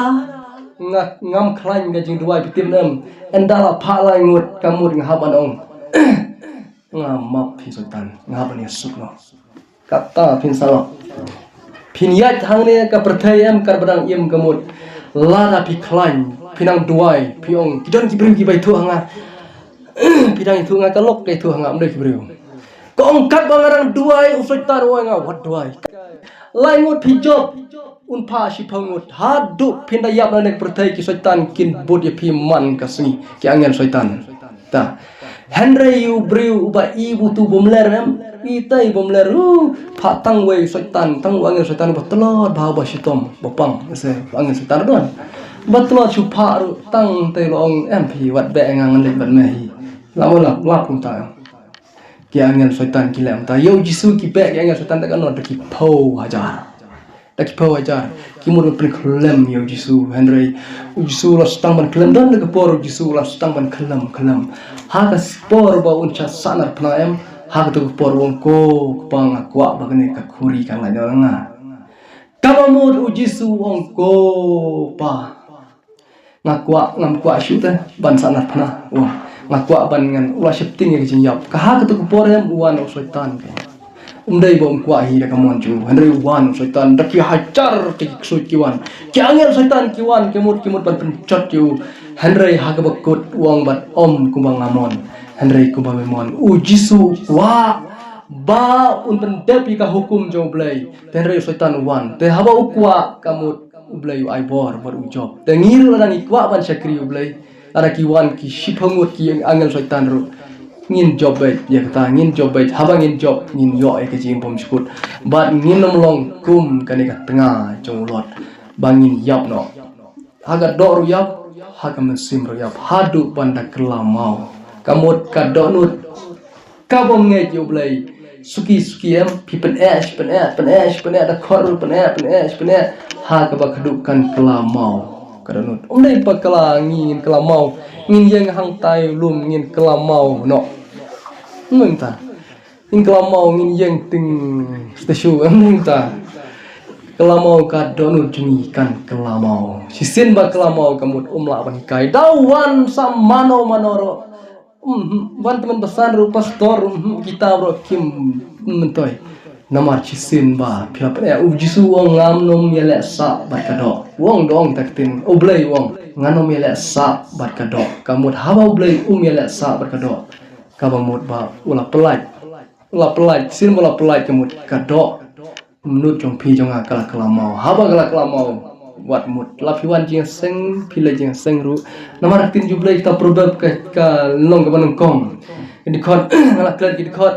nga, ngam khlaiñ ka jingduwai, phi tip ne em. Ynda la phah lai ngut, ka mut nga hap ban ong, nga map phi Soitan, nga hap ban ïasuk noh. Kata phin sa lah. Phin ïaid hangne ka pyrthei em, katba dang im ka mut. Lada phi khlaiñ, phi nang duwai, phi ong, ki don ki briew kiba ïathuh ha nga. Phi dang ïathuh ha nga, ka lok ka ïathuh ha nga, ym dei ki briew. Ka ong katba nga dang duwai, u Soitan u ong ïa nga, wat duwai. Lai ngut phi jop, un phah shiphew ngut. Haduh phin da ïap na ne ka pyrthei, ki Soitan kin bud ïa phi man ka sngi, ki angel Soitan. Ta. Hynrei u briew uba i butu bym ler em, i tai bym ler, uh, phah tang wei u Soitan, tang u angel Soitan uba tlot bha, uba shitom, uba pang, se u angel Soitan ruh don. Ba tlot shu phah ruh tang te la ong em, phi wat beh ïa nga, ngan leit bad me hi. La ba lap, lap kumta. Ki angel Soitan ki leh kumta. Ïa u Jisu ki beh ki angel Soitan da katno, da ki phew hajar. Da ki phew hajar. Ki mut ban pynkhyllem ïa u Jisu. Hynrei u Jisu u la sdang ban khyllem, don da ka por u Jisu u la sdang ban khyllem, khyllem. Ha ka por ba un shah sahnarphna em, ha kato ka por u ong, ko Kpa, nga kwah ba kane ka khuri kan lait noh na nga. Kaba mut u Jisu u ong, ko Pa, nga kwah, ngam kwah shuh te ban sahnarphna. Wah, nga kwah ban, ngan, u la sheptieng ïa ka jingïap. Ka ha kato ka por em u wan u Soitan ka. Um dei ba um kwah hi da ka mon jong u. Hynrei u wan u Soitan da ki hajar ki ksuid ki wan. Ki angel Soitan ki wan, ki mut, ki mut ban pynjot ïa u. Hynrei ha kaba kut u ong, bad ym kumba nga mon, hynrei kumba me mon. U Jisu u kwah ba un pyndep ïa ka hukum jong u Blei. Hynrei u Soitan u wan. Te haba u kwah ka mut u Blei u ai bor bad u jop. Te ngi ruh lada ngi kwah ban shakri u Blei, lada ki wan ki shiphew ngut ki angel Soitan ruh, ngin jop beit ïa kata, ngin jop beit. Haba ngin jop, ngin ïoh ïa ka jingbymshukut. Bad ngin ym long kum kane ka tnga jong u Lot ba ngin ïap noh. Ha ka doh ruh ïap, ha ka mynsiem ruh ïap, haduh ban da kylla maw. Ka mut ka dohnud kaba ngeit ïa u Blei. Suki suki em, phi pyneh, pyneh, pyneh, pyneh, da khot ruh pyneh, pyneh, pyneh. Ha kaba khadduh kan kylla maw. Ka dohnud. Um dei ba kylla, ngin kylla maw. Ngin ïeng hangtai lum ngin kylla maw noh. Mynta. Ngin kylla maw, ngin ïeng ting stashu, mynta. Kylla maw, ka dohnud jong ngi kan kylla maw. Shisien ba kylla maw ka mut um lah ban hikai. Da wan sa mano mano ruh. Um, wan tymmen basan ruh, pastor ruh, um, kita ruh kim myntoi. Namar shisien ba phi la pyneh, u Jisu u ong ngam, ngam ïaleh sah bad ka doh. U ong, dong ta ktien, u Blei u ong ngam ïaleh sah bad ka doh. Ka mut haba u Blei um ïaleh sah bad ka doh, kaba mut ba u la pyllait. U la pyllait, shisien ba u la pyllait ka mut ka doh. Nud jong phi jong nga ka la kylla maw. Haba ka la kylla maw, wat mut. La phi wan jingïaseng, phi leit jingïaseng ruh. Namar ka ktien jong u Blei, kita Proverb ka, ka lynnong kaba nyngkong. Ka dkhot, nga la klet ka dkhot.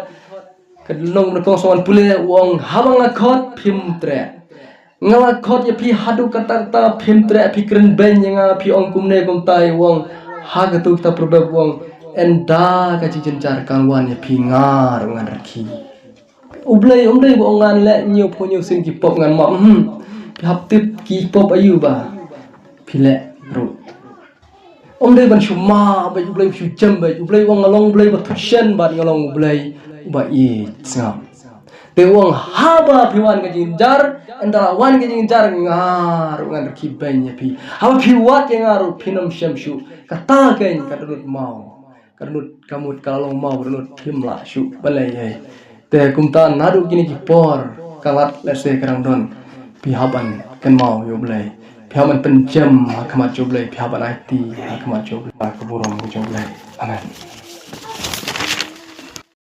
Ka lynnong kaba nyngkong, sa wan pule, u ong haba nga khot phim treh. Nga la khot ïa phi haduh katta katta phim treh, phi kren beiñ ïa nga, phi ong kumne kumtai, u ong. Ha kato kita Proverb u ong, Ynda ka jingjynjar kan wan ïa phi, nga ruh ngan rkhie. U Blei um dei ba ong ngan leh hynñiew phew hynñiew sien ki pop ngan map. Hmm. Phi hap tip ki pop aïu ba phi leh ruh. Um dei ban shu map beit, U Blei shu jem beit. U Blei u ong nga long U Blei ba thut shen bad nga long U Blei uba ïeit sngap. Te u ong haba phi wan ka jingjynjar, ynda la wan ka jingjynjar nga ruh ngan rkhie beiñ ïa phi. Haba phi wad ïa nga ruh phin ym shem shuh. Kata keiñ ka dohnud maw. Ka dohnud ka mut ka la long maw, ka dohnud phim lah shuh ban leh ei ei. Te kumta naduh kine ki por ka lad lehse ka dang don. Phi hap ban kynmaw ïa U Blei. Phi hap ban pynjem ha khmat jong U Blei. Phi hap ban aiti ha khmat jong U Blei. Ka burom ka jong U Blei. Amen.